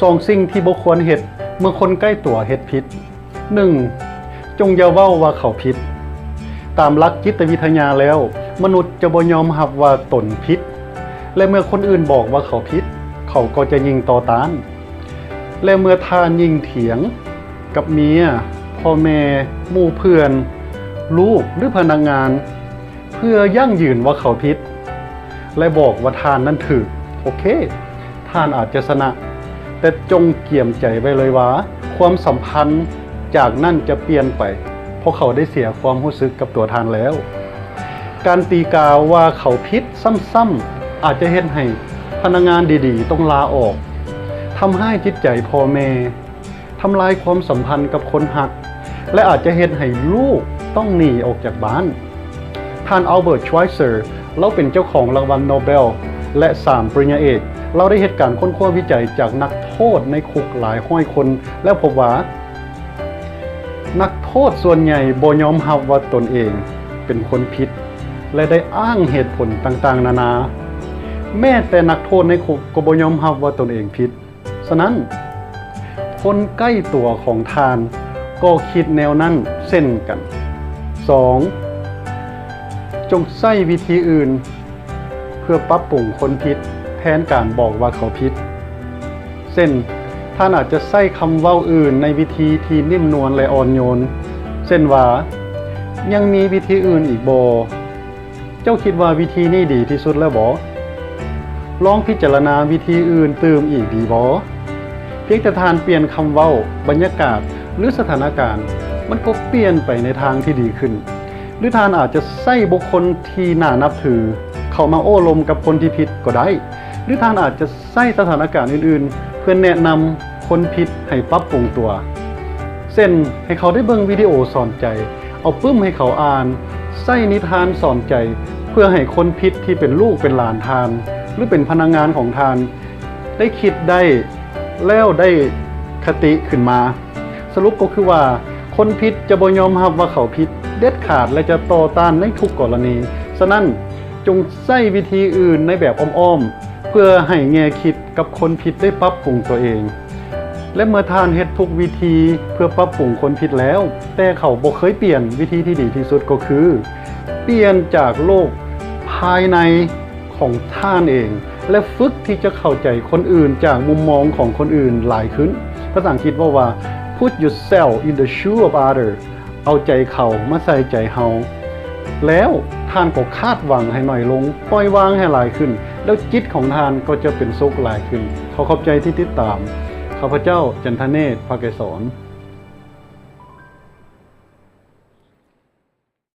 ສອງສິ່ງທີ່ບໍ່ຄວນເຮັດເມື່ອຄົນໃກ້ຕົວເຮັດຜິດ. ໜຶ່ງ, ຈົ່ງຢ່າເວົ້າວ່າເຂົາຜິດ. ຕາມຫຼັກຈິດຕະວິທະຍາແລ້ວ, ມະນຸດຈະບໍ່ຍອມຮັບວ່າຕົນຜິດ ແລະ ເມື່ອຄົນອື່ນບອກວ່າເຂົາຜິດ, ເຂົາກໍຈະຍິ່ງຕໍ່ຕ້ານ. ແລະ ເມື່ອທ່ານຍິ່ງຖຽງກັບເມຍ, ພໍ່ແມ່, ໝູ່ເພື່ອນ, ລູກ ຫຼື ພະນັກງານ ເພື່ອຢັ້ງຢືນວ່າເຂົາຜິດ ແລະ ບອກວ່າທ່ານນັ້ນຖືກ, ໂອເຄ, ທ່ານອາດຈະຊະນະ, ແຕ່ຈົ່ງກຽມໃຈໄວ້ເລີຍວ່າ ຄວາມສຳພັນຈາກນັ້ນຈະປ່ຽນໄປ, ເພາະເຂົາໄດ້ເສຍຄວາມຮູ້ສຶກກັບຕົວທ່ານແລ້ວ. ການຕີກາວ່າເຂົາຜິດຊ້ຳໆ ອາດຈະເຮັດໃຫ້ພະນັກງານດີໆຕ້ອງລາອອກ, ທຳຮ້າຍຈິດໃຈພໍ່ແມ່, ທຳລາຍຄວາມສຳພັນກັບຄົນຮັກ ແລະ ອາດຈະເຮັດໃຫ້ລູກຕ້ອງໜີອອກຈາກບ້ານ. ທ່ານ Albert Schweitzer ລາວເປັນເຈົ້າຂອງລາງວັນໂນເບລ ແລະ ສາມປະລິນຍາເອກ. ລາວໄດ້ເຮັດການຄົ້ນຄວ້າວິໄຈຈາກນັກໂທດໃນຄຸກຫຼາຍຮ້ອຍຄົນ ແລ້ວພົບວ່າ ນັກໂທດສ່ວນໃຫຍ່ບໍ່ຍອມຮັບວ່າຕົນເອງເປັນຄົນຜິດ ແລະ ໄດ້ອ້າງເຫດຜົນຕ່າງໆນານາ. ແມ້ແຕ່ນັກໂທດໃນຄຸກກໍບໍ່ຍອມຮັບວ່າຕົນເອງຜິດ. ສະນັ້ນ, ຄົນໃກ້ຕົວຂອງທ່ານກໍຄິດແນວນັ້ນເຊັ່ນກັນ. ສອງ, ຈົ່ງໃຊ້ວິທີອື່ນເພື່ອປັບປຸງຄົນຜິດແທນການບອກວ່າເຂົາຜິດ. ເຊັ່ນ, ທ່ານອາດຈະໃຊ້ຄຳເວົ້າອື່ນໃນວິທີທີ່ນິ້ມນວນ ແລະ ອ່ອນໂຍນ, ເຊັ່ນວ່າ, ຍັງມີວິທີອື່ນອີກບໍ່? ເຈົ້າຄິດວ່າວິທີນີ້ດີທີ່ສຸດແລ້ວບໍ? ລອງພິຈາລະນາວິທີອື່ນຕື່ມອີກດີບໍ? ພຽງແຕ່ທ່ານປ່ຽນຄຳເວົ້າ, ບັນຍາກາດ ຫຼື ສະຖານະການ, ມັນກໍປ່ຽນໄປໃນທາງທີ່ດີຂຶ້ນ. ຫຼື ທ່ານອາດຈະໃຊ້ບຸກຄົນທີ່ໜ້ານັບຖືເຂົ້າມາໂອ້ລົມກັບຄົນທີ່ຜິດກໍໄດ້. ຫຼື ທ່ານອາດຈະ ໃຊ້ສະຖານະການອື່ນໆ ເພື່ອແນະນຳຄົນຜິດໃຫ້ປັບປຸງຕົວ ເຊັ່ນ ໃຫ້ເຂົາໄດ້ເບິ່ງວິດີໂອສອນໃຈ, ເອົາປຶ້ມໃຫ້ເຂົາອ່ານ, ໃຊ້ນິທານສອນໃຈ ເພື່ອໃຫ້ຄົນຜິດທີ່ເປັນລູກເປັນຫຼານທ່ານ ຫຼື ເປັນພະນັກງານຂອງທ່ານ ໄດ້ຄິດໄດ້ ແລ້ວໄດ້ຄະຕິຂຶ້ນມາ. ສະຫຼຸບກໍຄືວ່າ ຄົນຜິດຈະບໍ່ຍອມຮັບວ່າເຂົາຜິດເດັດຂາດ ແລະ ຈະຕໍ່ຕ້ານໃນທຸກກໍລະນີ. ສະນັ້ນ, ຈົ່ງໃຊ້ວິທີອື່ນໃນແບບອ້ອມໆ ເພື່ອໃຫ້ແງ່ຄິດ ກັບຄົນຜິດໄດ້ປັບປຸງຕົວເອງ ແລະ ເມື່ອທ່ານເຮັດທຸກວິທີເພື່ອປັບປຸງຄົນຜິດແລ້ວ ແຕ່ເຂົາບໍ່ເຄີຍປ່ຽນ, ວິທີທີ່ດີທີ່ສຸດກໍຄື ປ່ຽນຈາກໂລກພາຍໃນຂອງທ່ານເອງ ແລະ ຝຶກທີ່ຈະເຂົ້າໃຈຄົນອື່ນຈາກມຸມມອງຂອງຄົນອື່ນຫຼາຍຂຶ້ນ. ພາສາອັງກິດເວົ້າວ່າ Put yourself in the shoe of other. ເອົາໃຈເຂົາມາໃສ່ໃຈເຮົາ ແລ້ວທ່ານກໍຄາດຫວັງໃຫ້ໜ້ອຍລົງ, ປ່ອຍວາງໃຫ້ຫຼາຍຂຶ້ນ, ແລ້ວຈິດຂອງທ່ານກໍຈະເປັນສຸກຫຼາຍຂຶ້ນ. ຂໍຂອບໃຈທີ່ຕິດຕາມ. ຂ້າພະເຈົ້າ ຈັນທະເນດ ພະໄກສອນ.